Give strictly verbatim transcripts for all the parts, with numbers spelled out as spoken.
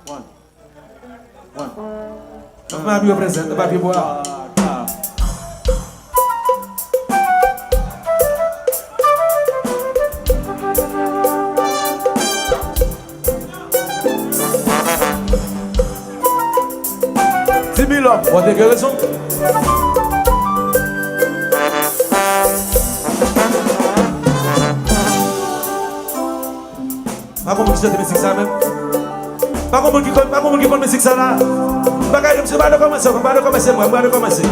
One. One. Fòk Miami reprezante, nan papye bwa. Ti Bilòp, ou te gen rezon. Pa gen moun ki chante mizik sa menm. Pa gen moun ki konn, pa gen moun ki konn mizik sa la. M pa ka, m pa rekòmanse, m pa rekòmanse, mwen, m pa rekòmanse.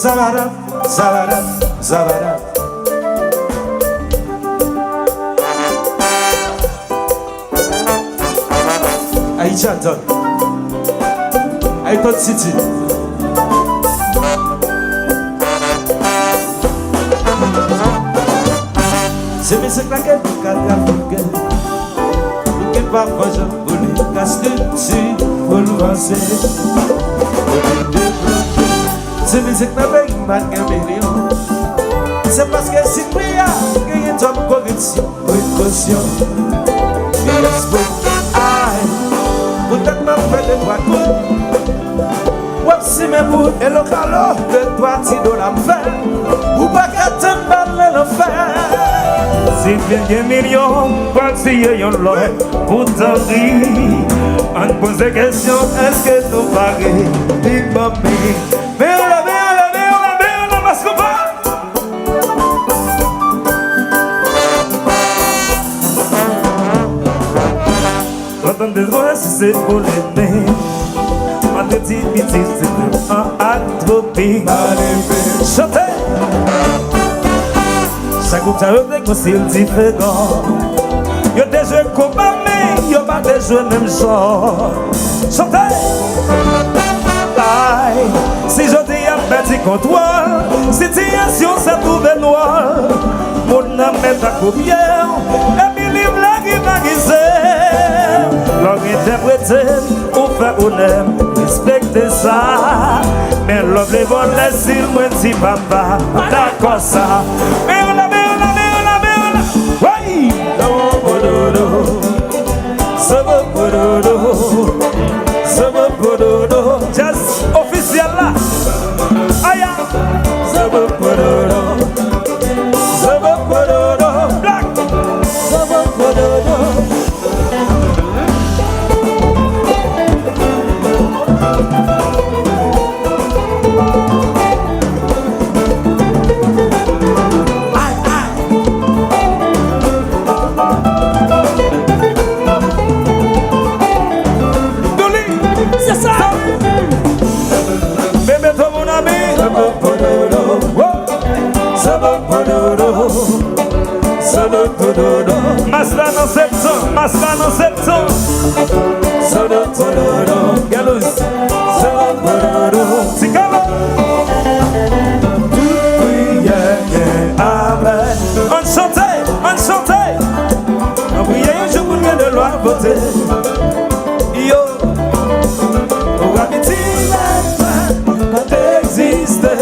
Zabadab, zabadab, zabadab. Haitian Don. Haitian City. Se mizik la ke nou ka trafike. Nou gen pa fè jan pou li ka strikti, pou l vanse, pou li devlope. Se mizik nan peyi m pa t gen milyon. Se paske si peyi a genyen twòp koripsyon, prekosyon. Respè, ay, poutèt m ap fè de twa kout. W ap simen pou Elokalo, de twa ti dola m fè. Ou pa ka tann bal nan lanfè. Si byen gen milyon, pral tiye yon lòt pou tanri. Ann poze kesyon, èske nou pare? Big Mami. Men w la, men w la, men w la, men w la, mas konpa. Pandan de zwa si se pou lennen, antre ti piti se menm an ak tropik. Chante! Chak gwoup sa yo te gon stil diferan. Yo te jwe konpa, men yo pa te jwe menm jan. Chante! Ay, si jodi a pèdi kontwòl, sitiyasyon sa twouve nwòl. Moun nan mèt ak kopye w, epi li vle rivalize. Lè w entèprete, ou fè onè, respekte sa. Men lè w vle vòlè stil mwen ti papa, pa dakò sa. Men w la, men w la, men w la, men w la. Wey! Sobo pododo, sobo pododo. Jazz ofisyèl la. Aya. Sobo pododo, sobo pododo. Black. Sobo pododo. Douli, se sa. Bebeto, mon ami. Mas la nan septan, mas la nan septan. Galouz. Ti Kalo. Tout priyè gen apèl. Ann chante, ann chante. Ann priye yon jou pou n gen de lwa vote. Yo. Ou abitye lè pa t egziste.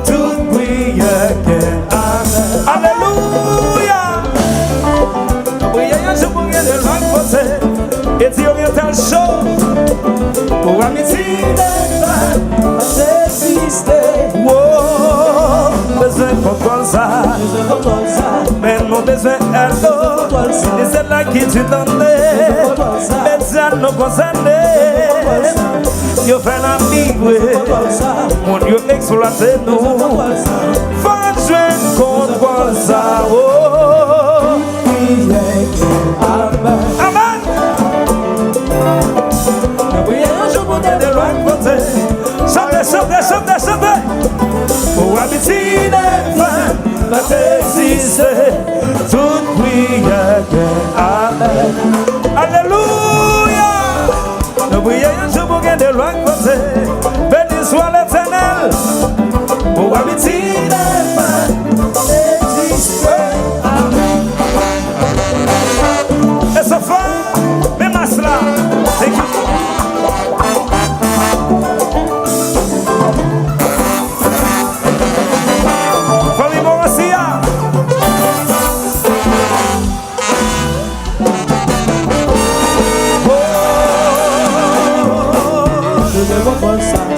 Tout priyè gen apèl. Alelouya. Ann priye yon jou pou n gen de lwa vote. Eti Oryantal Show. Pou Ayiti, pa t egziste. Wo, bezwen kontwòl sa. Men nou bezwen èd ou. Minis de la kilti tande. Medya nou konsène. Yo fè n ap migre. Moun yo eksplwate nou. Fò n jwenn kontwòl sa. Wo. Amèn. Amèn. Nan priyè yon jou pou tande lwa k pote. Chante, chante, chante, chante. Pou abitid pa t egziste. Tout priyè gen amèn. Alelouya. Nou priye yon jou pou gen de lwa k pote. Beni swa Letènèl. Pou abitid pa t egziste. Amèn. E se fò, men mas la. Thank you. Fanmi Moransi a. Oh,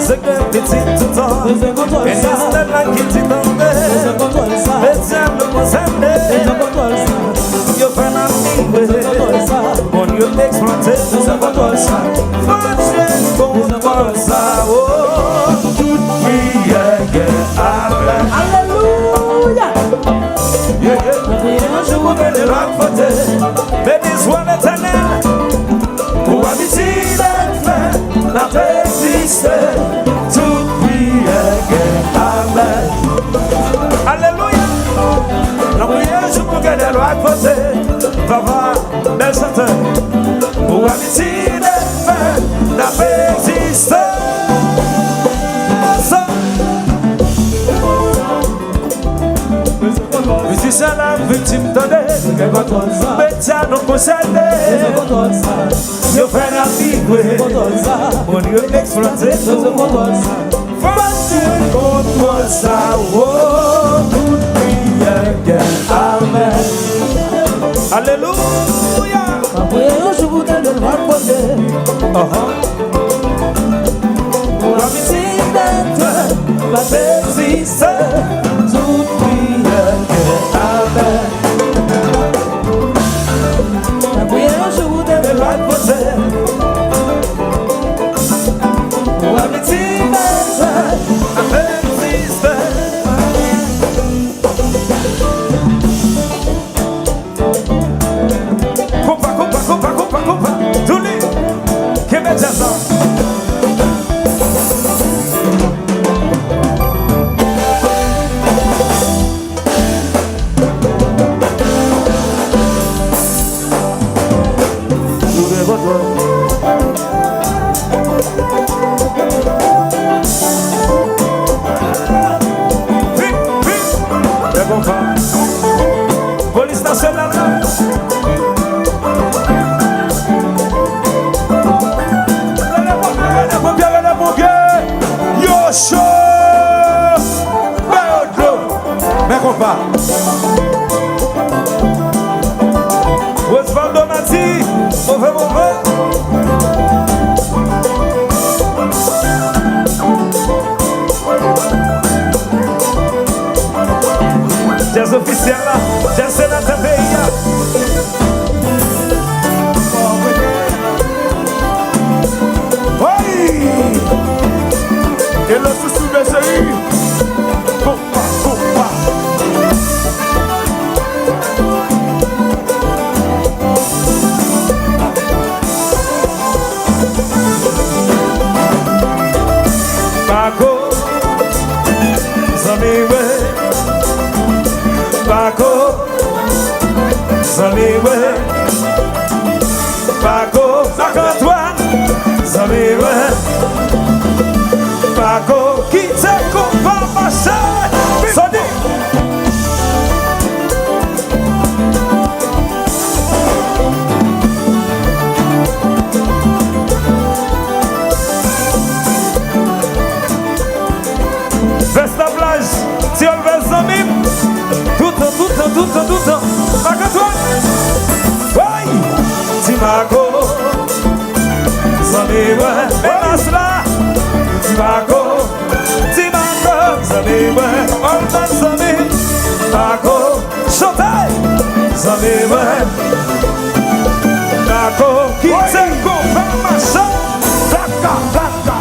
Se ke pitit toutan. E se tèt la ki di tande. Mesye nou konsène. Yo fè n ap vibre. Moun yo eksplwate. Fòtye kontwòl sa. Oh, tout priyè gen apèl. Alelouya. Yeah, yeah. Mwen priye yon jou pou ke de lòt kote. Beni swa Letènèl. Pou abitid fè n ap egziste. Tout priyè gen apèl. Alelouya. Nan priyè jou pou ke de lòt kote. Papa, bèl chantè. Pou abitid fè n ap egziste. Mizisyen la viktim tande. Medya nou konsène. Yo fè n ap vibre. Moun yo eksplwate nou. Fòtye kontwòl sa. Oh, tout priyè gen apèl. Alelouya. Mwen priye yon jou pou ke de lòt kote. Pou abitid fè n ap egziste. Tout priyè gen apèl. Mwen priye yon jou pou ke de lòt kote. Pou abitid fè n ap egziste. Konpa, konpa, konpa, konpa, konpa. Douli. Kenbe djaz la. Douli, konpa. Vit, vit. Lè konpa. Polis nasyonal la. Rele ponpye, rele ponpye, rele ponpye. Yo cho. Ba yo dlo. Men konpa. Osvaldo Mati, move, move. Djaz ofisyèl la, djaz senatè peyi a. Woy! E lè sou sou de seri. Konpa, konpa. Pako, zanmi mwen. Pako, zanmi mwen. Pako, Marc Antoine, zanmi mwen. Pako, kite konpa mache. Soni. Vès la plaj, ti Elvès zanmi m. Toutan, toutan, toutan, toutan. Marc Antoine. Woy! Ti Marco, zanmi mwen. Men mas la. Ti Marco, ti Marco, zanmi mwen. Olman zanmi. Marco, chante. Zanmi mwen. Marco, kite konpa mache. Plaka, plaka.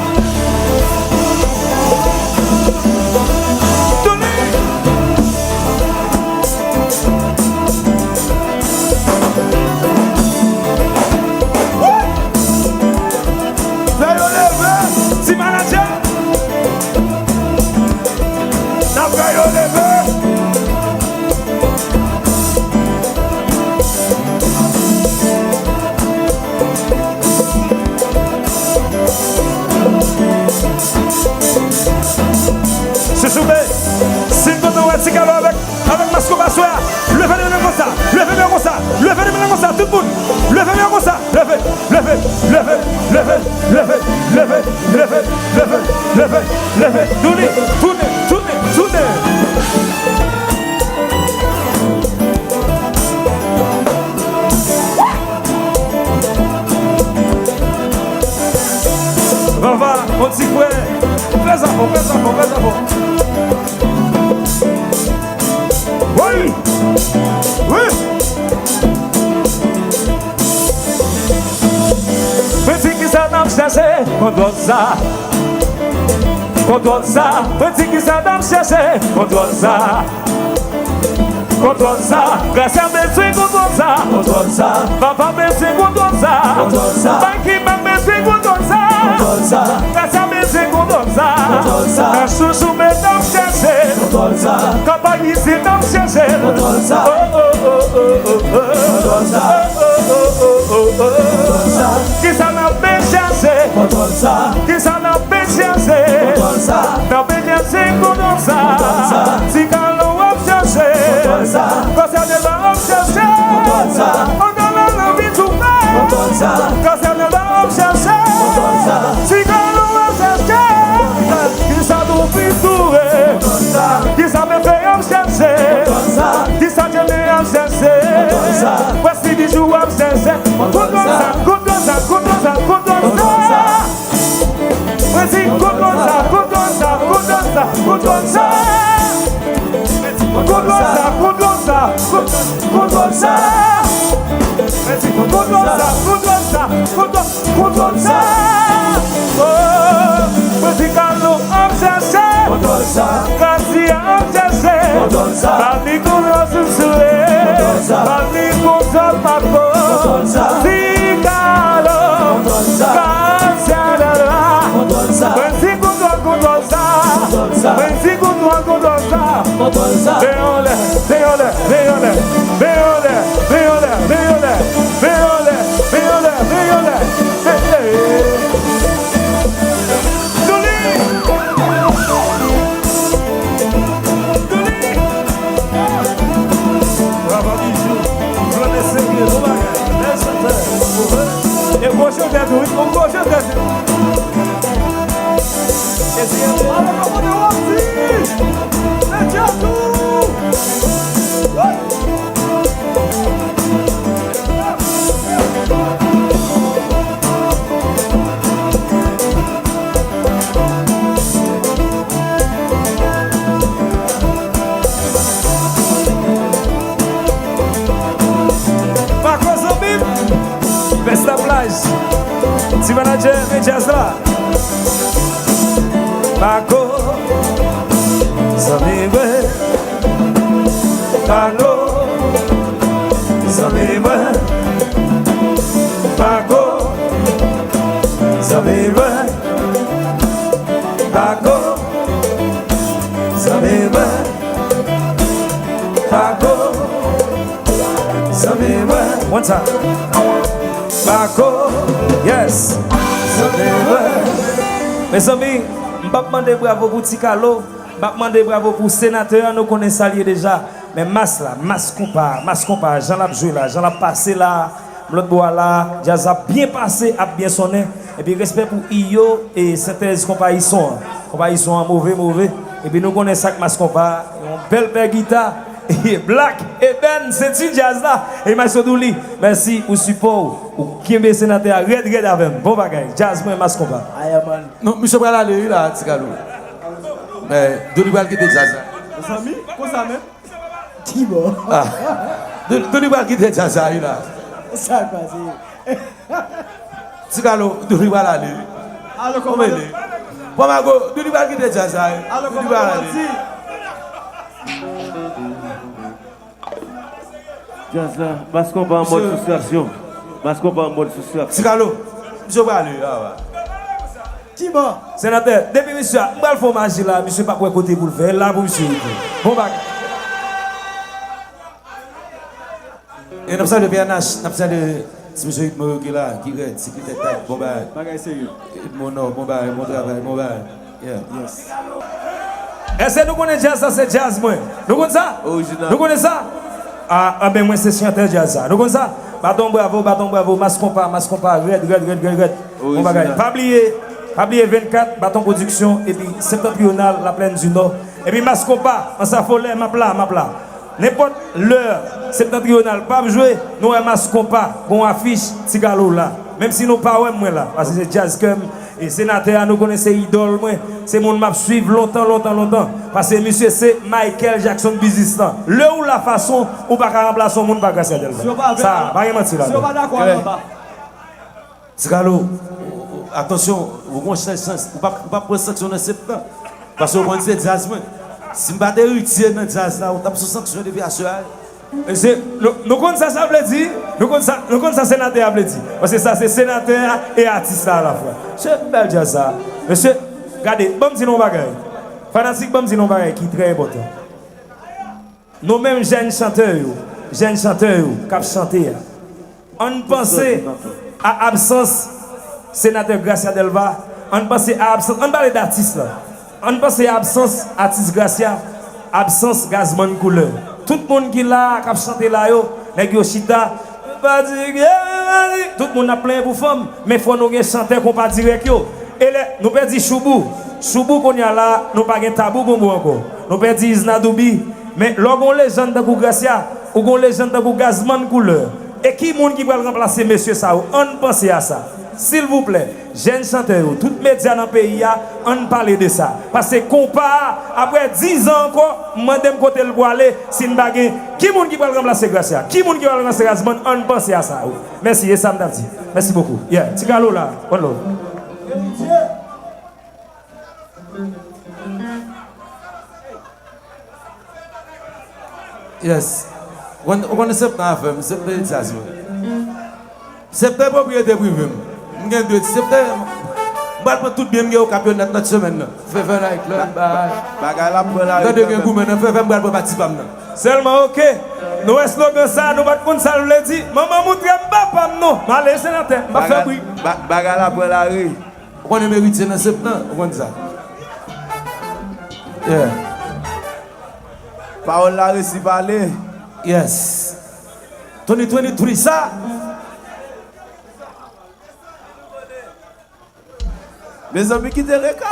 Tounen. Fè yo leve, ti manadjè. N ap fè yo leve. Chouchou, si m kontan wè ti kalo avèk, avèk mas konpa aswè a, leve men nou konsa, leve men konsa, leve men konsa, tout moun, leve men konsa, leve, leve, leve, tounen, tounen, tounen, tounen. Vava, Mon ti frè, fè sa fò, fè sa fò, fè sa fò. Wi! Wi! Mwen di kisa n ap chèche, kontwòl sa. Kontwòl sa. Mwen di kisa n ap chèche, kontwòl sa. Kontwòl sa, Gracia bezwen kontwòl sa. Kontwòl sa, papa bezwen kontwòl sa. Kontwòl sa, Mikey Mac bezwen kontwòl sa. Kontwòl sa, Gracia bezwen kontwòl sa. Kontwòl sa, nan chouchou men n ap chèche. Kontwòl sa, kanpay isit n ap chèche. Kontwòl sa, oh, oh, oh, oh, oh, oh. Kontwòl sa, oh, oh, oh, oh, oh, oh. Kontwòl sa, kisa n ap chèche? Kontwòl sa, kisa n ap chèche? Kontwòl sa, n ap chèche kontwòl sa. Kontwòl sa, ti kalon ap chèche. Kontwòl sa, konsène la ap chèche. Kontwòl sa, andan la lanbi tou fè. Kontwòl sa, konsène la ap chèche. Kontwòl sa, ti kalon ap chèche. Kisa nou vin touve? Kontwòl sa, kisa pepe ap chèche? Kontwòl sa, kisa djene ap chèche? Kontwòl sa, wè si bijou ap chèche. Kontwòl sa, kontwòl sa, kontwòl sa, kontwòl sa. Mwen di kontwòl sa, kontwòl sa, kontwòl sa, kontwòl sa. Kontwòl sa, kontwòl sa, kontwòl sa. Mwen di kontwòl sa, kontwòl sa, kontwòl, kontwòl sa. Oh, mwen di kalon ap chèche. Kontwòl sa. Gracia ap chèche. Kontwòl sa. Ba li kontwòl sou sou. Kontwòl sa. Ba li kontwòl pako. Kontwòl sa. Ti kalon. Kontwòl sa. Gracia la la. Kontwòl sa. Mwen di kontwòl, kontwòl sa. Kontwòl sa. Mwen di kontwòl, kontwòl sa. Kontwòl sa. Men anlè, men anlè, men anlè. Men anlè, men anlè, men anlè. Men anlè, men anlè, men anlè. Hey, hey. Douli! Douli! Bravo, Bijou. Flannè serye, bon bagay. Bèl chantè. E gwo chantè tou, wi. Yon gwo chantè tou. E si, ale, kòmande w ap di. E Djazou. Woy! Marco zanmi m, Vesta Plaj, ti manadjè men djaz la. Marco, zanmi mwen. Marco, zanmi mwen. Marco, zanmi mwen. Marco, zanmi mwen. Marco, zanmi mwen. One time. Marco, yes. Zanmi mwen. Mezanmi, m p ap mande bravo pou Ti Kalo. M ap mande bravo pou senatè a, nou konnen sa l ye deja. Men mas la, mas konpa, mas konpa, jan l ap jwe la, jan l ap pase la, lòt bò a la, djaz ap byen pase, ap byen sonnen. Epi respè pou Iyo e sentèz konpayi son an. Konpayi son an move, move. Epi nou konnen sa k mas konpa, yon bèl pè gita. Black Eben, se ti djaz la. E Maestro Douli, mèsi pou sipò w. Ou kenbe senatè a rèd, rèd avè m. Bon bagay. Djaz mwen, mas konpa. Aya, man. Non, misye pral ale wi la, Ti Kalo. Men, Douli pral kite djaz la. Mezanmi, konsa menm? Ki bò? Ah. Douli, Douli pral kite djaz la wi la. Sa k pase? Ti Kalo, Douli pral ale wi. Alo, kòman? Pòmago, Douli pral kite djaz la wi. Alo, Douli pral ale. Djaz la, mas konpa an mòd soustrasyon. Mas konpa an mòd soustrasyon. Ti Kalo, misye prale, a, a. Ki bò? Senatè, depi misye a, m pral fè w maji la, misye p ap wè kote pou l fè, la pou misye rete. Bon bagay. E n ap salye P N H, n ap salye ti mesye Ritmo yo ki la, ki rèd, sekretè Tag, bon bagay. Bagay serye. Ritmo Nò, bon bagay, bon travay, bon bagay. Yeah. Yes. Èske nou konnen djaz sa se djaz mwen? Nou konn sa? Orijinal. Nou konnen sa? Ah, anben mwen se chantè djaz sa. Nou konn sa? Baton bravo, baton bravo, mas konpa, mas konpa, rèd, rèd, rèd, rèd, rèd. Bon bagay. Orijinal. Pa bliye, pa bliye vennkat, Baton Pwodiksyon, epi Septantriyonal, Laplèn di Nò. Epi mas konpa, Ansafolè, m ap la, m ap la. Nenpòt lè Septantriyonal p ap jwe, nou wè mas konpa, gon afich, Ti Kalo la. Menm si nou pa wè m, mwen la, paske se djaz kè m, E senatè a, nou konnen se idòl mwen, se moun m ap swiv lontan, lontan, lontan. Paske misye se Michael Jackson biznis lan. Lè ou la fason, ou pa ka ranplase yon moun pa Gracia Delva. Sa, pa gen manti ladan. Ti Kalo, atansyon, ou gon chans, chans. Ou p ap, ou p ap pran sanksyon nan septan. Paske ou konn se djaz mwen. Si m pa te ritye nan djaz la, ou t ap sou sanksyon depi aswè a. Mesye, nou, nou konn sa sa vle di? Nou konn sa, nou konn sa senatè a vle di? Paske sa se senatè a e atis la alafwa. Se bèl djaz sa. Mesye, gade, ban m di nou yon bagay. Fanatik, ban m di nou yon bagay ki trè enpòtan. Nou menm jèn chantè yo, jèn chantè yo k ap chante a, ann panse a absans senatè Gracia Delva, ann panse a absans, ann pale d atis la, ann panse a absans atis Gracia, absans Gazman Koulè. Tout moun ki la a k ap chante la yo, nèg yo chita, pa di, tout moun ap plenyen pou fanm, men fò nou gen chantè konpa dirèk yo. E lè nou pèdi Choubou, Choubou kounye a la, nou pa gen Tabou Bonbon ankò. Nou pèdi Isna Doubi, men lè w gen yon lejann tankou Gracia, ou gen yon lejann tankou Gazman Koulè. E ki moun ki pral ranplase mesye sa yo? Ann panse a sa. Silvouplè, jèn chantè yo, tout medya nan peyi a, ann pale de sa. Paske konpa a, apre diz an ankò, m mande m kote l pwale, si n pa gen, ki moun ki pral ranplase Gracia? Ki moun ki pral ranplase Gazman? Ann panse a sa, wi. Mèsi, e sa m t ap di. Mèsi bokou. Yeah, Ti Kalo la, one love. Yes. Ou konn, ou konn septan afè m, septan e djaz mwen. Septan e pwopriyete prive m. M gen de septan, m pral pran tout byen m gen Okap yo nèt nan semèn nan. Fè fè night club, bay. Bagay la pran lari. Tande gen goumen nan fè fè m pral pran pati pa m nan. Sèlman, oke. Nou wè slogan sa, nou pa t konn sa l vle di. Manman moutre m papa m non. M ale senatè, m pa fè bri. Bagay la pran lari. Ou konnen m eritye nan septan, ou konn sa. Yeah. Pawòl la resi pale. Yes. Twenty twenty-three sa. Mezanmi, kite reka.